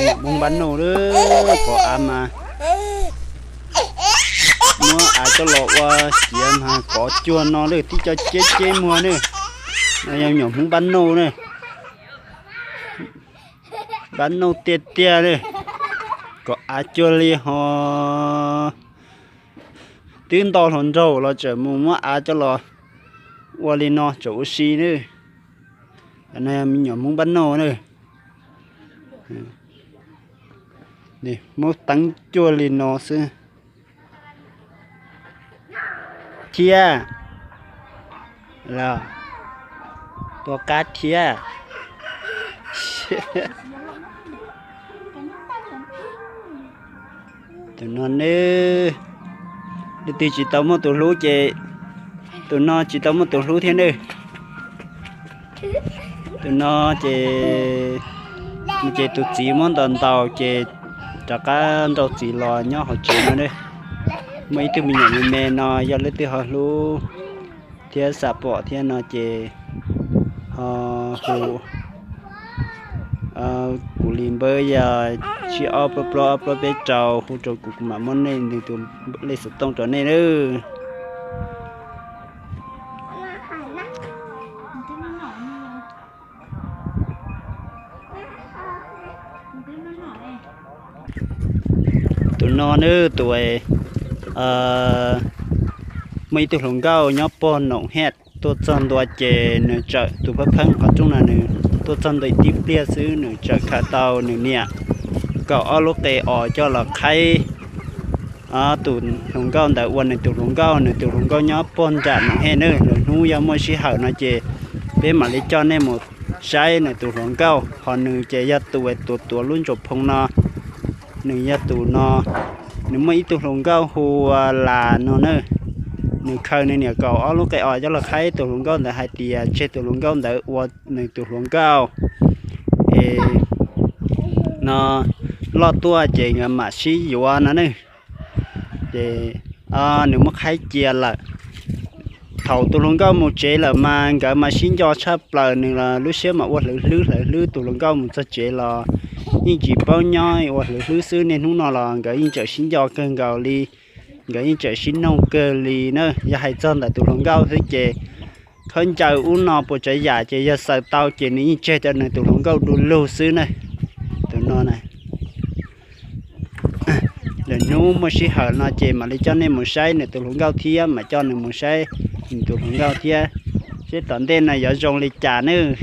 Hmoob npab nauj lawm, kov av mas muab av coj los ua ciav mas kov cuag no lawm, tib co ceb ceb muag ne. No yog me nyuam Hmoob npab nauj ne, npab nauj tiag tiag ne, kov av cuag li ho. Twb nto hluas nraug los tseem mus muab av coj los ua li no tseem ua si ne. No yog me nyuam Hmoob npab nauj ne, muab teeb cuag li no xwb. Thiab los tua qab thiab. Tus no ne, leej twg tsis tau muaj tus hlub ces tus no tsis tau muaj tus hlub thiab ne. Tus no ces, ces tus txiv muab ntaus ntaus ces rov qab nrauj txiv los nyob hauv tsev no ne. Muaj ib tug me nyuam me me no yog leej twg ho hlub thiab xav pom thiab no ces ho hu kuv li npawb yog tsib ob plaub plaub ob plaub peb rau hu rau kuv, kuv mam muab nej nws tus lej xov tooj rau nej nawb. Tus no nws tus, muaj ib tug hluas nkauj nyob pog Noom Hej tuaj txog ntua ces nws txawm, tus phab pheeb qhov rooj no nws tuaj txog ntua tib pliag xwb nws txawm khaws tau nws niam kaum ob lub qe os coj los qhaib tus hluas nkauj ntawd ua nws tus hluas nkauj. Nws tus hluas nkauj nyob pog nram Noom Hej nawb. Lwm hnub yog muaj sij hawm no ces peb mam li coj nej mus saib nws tus hluas nkauj. Ho nws ces yog tus tuav tuav lub ntsaum phoo no. Nws yog tus no, nws muaj ib tug hluas nkauj hu ua Las no na. Nws khaws nws niam kaum ob lub qe os coj los qhaib tus hluas nkauj ntawd hais tias tseg tus hluas nkauj ntawd ua nws tus hluas nkauj es no loj tuaj ces nkawd mam sib yuav no ne. Ces nws muab qhaib cia lawm. Thaum tus hluas nkauj mus tsev lawm mas nkawd mas sib nco tshaj plaws, nws los lub siab mas ua hlwv hlwb hlwv hlwb. Tus hluas nkauj mus txog tsev los yeej tsis paub nyob ua hlwv hlwb xwb. Niaj hnub no los nkawd yeej tseem sib nco kawg nkaus li, nkawd yeej tseem sib noog kawg li na. Yog hais txog ntawm tus hluas nkauj xwb ces khaub ncaws ub no puas tsav yam ces yog xaws tau ces nws yeej tseg cov nws tus hluas nkauj du lug xwb na. Tus no na, lwm hnub muaj sij hawm no ces mam li coj nej mus saib nws tus hluas nkauj thiab, mam coj nws mus saib nws tus hluas nkauj thiab, seb tom ntej no yuav zoo li cas nawb.